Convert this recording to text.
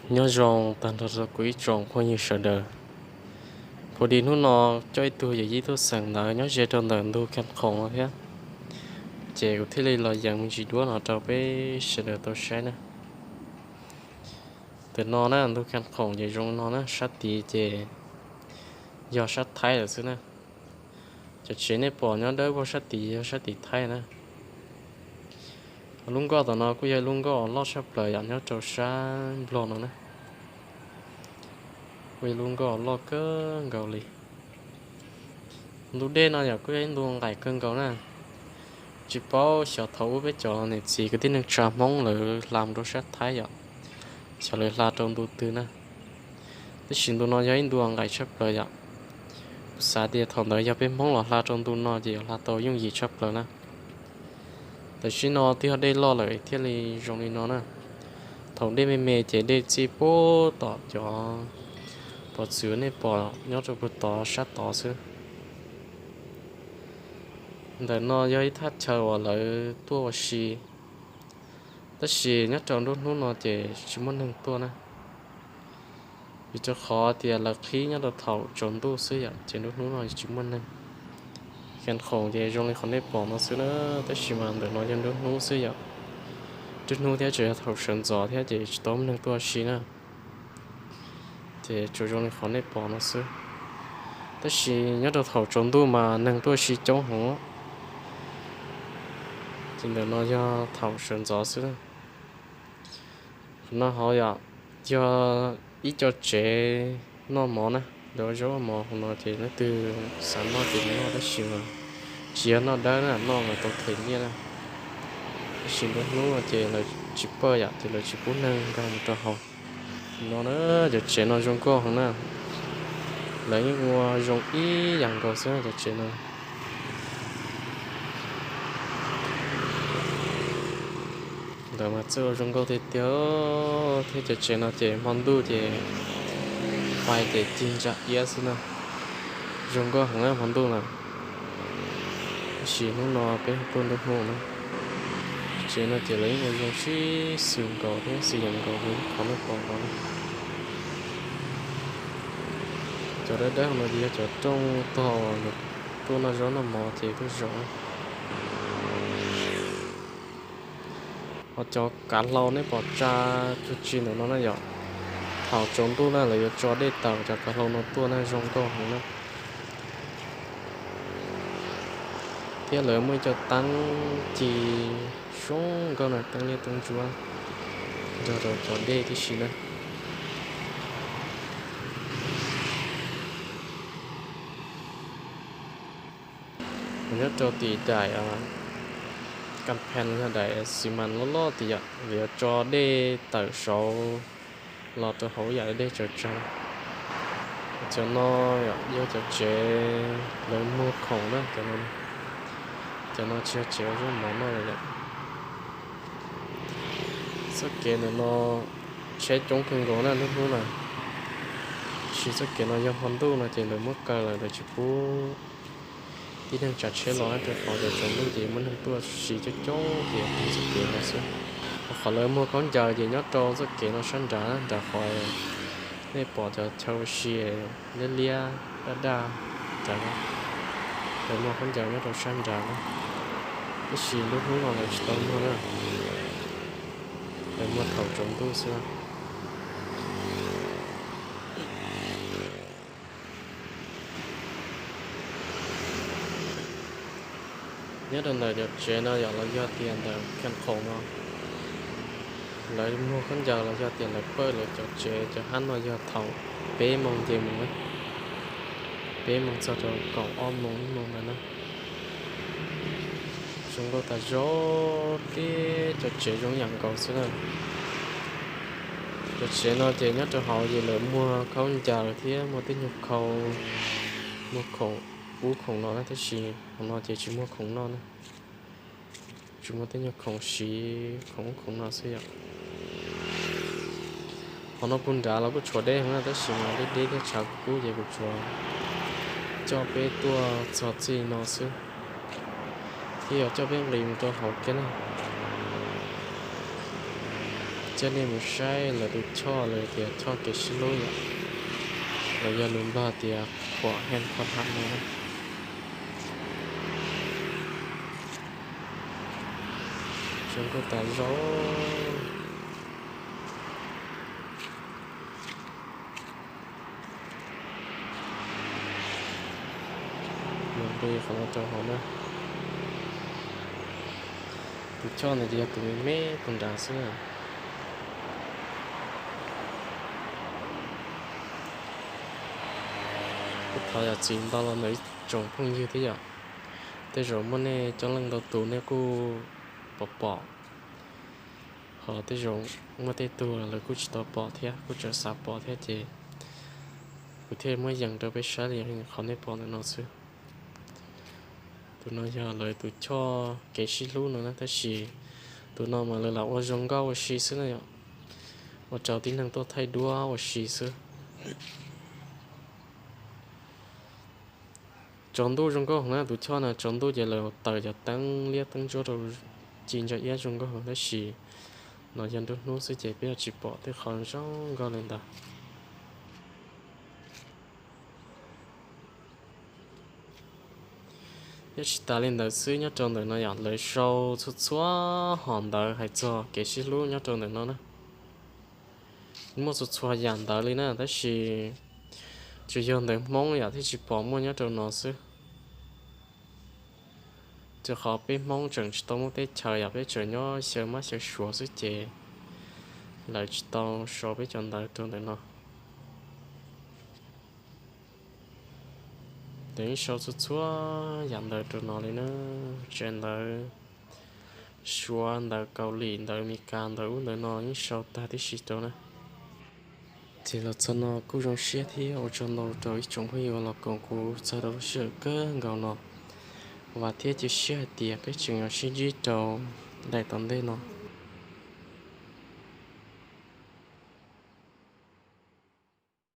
Nyob zoo tag nrho rau kuv ib tsoom phooj ywg sawv daws. Kuv di hnub no coj ib tug yawm yij tuaj xeem ntawv nyob ze rau ntawm ntug Khaj Khoom no thiab, ces kuv thiaj li los yees me ntsis duab no rau peb sawv daws tau saib na. Ntawm no na, ntug Khaj Khoom ces zoo no na, sab tid ces yog sab Thaib lawm xwb na. Cov tsev nej pom nyob dawb paug sab tid yog sab tim Thaib na. Lub nkoj tom no kuj yog lub nkoj uas loj tshaj plaws yom, nyob rau sab Nplog no na. Kuj yog lub nkoj uas loj kawg nkaus li. Ntu dej no yom kuj yog ib ntu nqaim kawg nkaus na. Tsis paub xyov thaum ub peb cov niam txiv kwv tij neej tsa Hmoob lawv hla mus rau sab Thaib yom, xyov lawv hla rau ntu twg na. Tab sis ntu no yog ib ntu nqaim tshaj plaws yom. Kuv xav tias thaum ntawd yog peb Hmoob los hla rau ntu no ces yuav hla tau yooj yim tshaj plaws na. Tam sim no twb yog dej loj lawm thiaj li zoo li no na. Thaum dej me me ces dej txij puag tom cov pov txwv nej pom nyob rau puag tod sab tod xwb. Ntawm no yog ib thaj chaw uas lawv tuaj ua si, tab sis nyob rau nruab hnub no ces tsis muaj neeg tuaj na. Vim rau qhov tias lawv qhib nyob rau thaum tsaus ntuj xwb yom, ces nruab hnub no tsis muaj neeg. Khaj Khoom ces zoo li qhov nej pom no xwb na, tab sis mas ntawm no yog nruab hnub xwb yom. Nruab hnub thiab tseem yog thaum sawv ntxov thiab ces tsis tau muaj neeg tuaj ua si na. Ces tsuas zoo li qhov nej pom no xwb. Tab sis nyob rau thaum tsaus ntuj mas neeg tuaj ua si coob heev. Ces ntawm no yog thaum sawv ntxov xwb. Qhov no hauv yom, yog ib co tsev noj mov na, lawv ua zaub ua mov hauv no ces leej twg xav noj ces noj, tab sis mas tsis yog noj dawb na, noj mas tau them nyiaj na. Tab sis nruab hnub no ces lawv tsis pawj yom, ces lawv tsis pub neeg nkag mus rau hauv. No na, cov tsev no zoo nkauj heev na. Lawv yeej ua zoo ib yam nkaus xwb cov tsev no. Ntawd mas txawj ua zoo nkauj tiag tiag, thiab cov tsev no ces hmo ntuj ces pais ces cig ntsa iab xwb na. Zoo nkauj heev na hmo ntuj na. Tab sis hnub no peb tuaj nruab hnub na. Tsev no ces lawv yeej ua zoo sib xws nkaus thiab xws yam nkaus li qhov nej pom no. Cov dawb dawb no ces yog cov rooj tog uas tuaj noj zaub noj mov ces tuaj zaum. Ho cov kav hlau nej pom tsa tsuag tsi ntawm no na yom, thaum tsaus ntuj na lawv yuav tso dej tawm cov kav hlau no tuaj na, zoo nkauj heev na. Thiab lawv muaj ib co teeb ci zoo nkauj na, teeb liab teeb ntsuab nrog rau cov dej tib si na. Nyob rau tim daim kas phees los yog daim xis mas loj loj tim yom, lawv yuav tso dej tawm saud los rau hauv yam dej tsaws tsag. Cov no yog cov tsev lawv muag khoom na, cov no tsis yog tsev ua zaub mov noj lawm yom. Txoj kev ntawm no tsheb coob kawg nkaus na lub hnub no. Tab sis txoj kev no yog hmo ntuj no ces lawv muab kaw lawm, lawv tsis pub tib neeg tsav tsheb los na, rau qhov tias tsaus ntuj ces muaj neeg tuaj si coob coob ces txoj kev no xwb. Ho qhov lawv muag khaub ncaws ces nyob rau txoj kev no sab nrad, nrad qhov nej pom cov chaw ua si liab liab daj daj nrad no. Lawv muag khaub ncaws nyob rau sab nrad na. Tab sis lub hnub no lawv tsis tau muag na, lawv muag thaum tsaus ntuj xwb. Nyob rau ntawm cov tsev no yom, los yog tias ntawm Khaj Khoom no, lawv muag khaub ncaws los yog tias lawv pawj lawv cov tsev cov hab no yog thaum peb moos nce mus na, peb moos txog rau kaum ob moos ib moos ntawd na. Zoo nkauj tas zog, tib cov tsev zoo ib yam nkaus xwb na. Cov tsev no ces nyob rau hauv ces lawv muag khaub ncaws thiab muag tej nyuag khau, muag khoom ub khoom no na, tab sis hauv no ces tsis muag khoom noj na. Tsuas muaj tej nyuag khoom siv khoom ub khoom no xwb yom. Qhov no puag nrad los kuj tshuav deb heev na, tab sis mas deb deb thiab tshav kub kub ces kuv tsuas coj peb tuaj txog txij no xwb, thiab yuav coj peb nqis mus rau hauv kiag na. Coj nej mus saib lawv tus choj, lawv tias choj kev sib hlub yom, los yog lus Nplog tias khuam hen kho ham no. Zoo nkauj tas zog. Mus nqis qhov no rau hauv na. Tus choj ntawd ces yog tus me me puag nrad xwb na. Kuv thov zam txim ntau los ntawm ib tsoom phooj ywg thiab yom. Tej zaum muaj nej coob leej ntau tus nej kuj pom pom, ho tej zaum muaj tej tug lawv kuj tsis tau pom thiab, kuj tseem xav pom thiab ces kuv thiaj muab yees rau peb saib li qhov nej pom ntawm no xwb. Tus no yog lawv tus choj kev sib hlub no na, tab sis tus no mas lawv lam ua zoo nkauj ua si xwb na yom, ua rau tib neeg tuaj thaij duab ua si xwb. Tsaus ntuj zoo nkauj heev na, tus choj no tsaus ntuj ces lawv taws cov teeb liab teeb ntsuab rau ci ntsa iab zoo nkauj heev, tab sis no yog nruab hnub xwb ces peb yuav tsis pom tej qhov zoo nkauj li ntawd. Nyob tsis tas li ntawd xwb, nyob rau ntawm no yom, lawv sau txhua txhua hom ntawv hais txog kev sib hlub nyob rau ntawm no na. Muaj txhua txhua yam ntawv li na, tab sis tsuas yog ntawv Hmoob yom thiaj tsis pom muaj nyob rau no xwb. Rau qhov peb Hmoob tseem tsis tau muaj teb chaws yom, peb tseem nyob xyaw mab xyaw suav xwb ces lawv tsis tau sau peb cov ntawv rau ntawm no. Ces yeej sau txhua txhua yam ntawv rau no li na, tsev ntawv Suav, ntawv Kaus Lim, ntawv Amelikas, ntawv ub ntawv no yeej sau tag tib si rau na. Ces los txog no kuj zoo siab thiab ua tsaug ntau rau ib tsoom phooj ywg uas los koom kuv txog rau lub sij hawm kawg nkaus no. Vam thiab cia siab hais tias peb tseem yuav sib ntsib rau daim tom ntej no.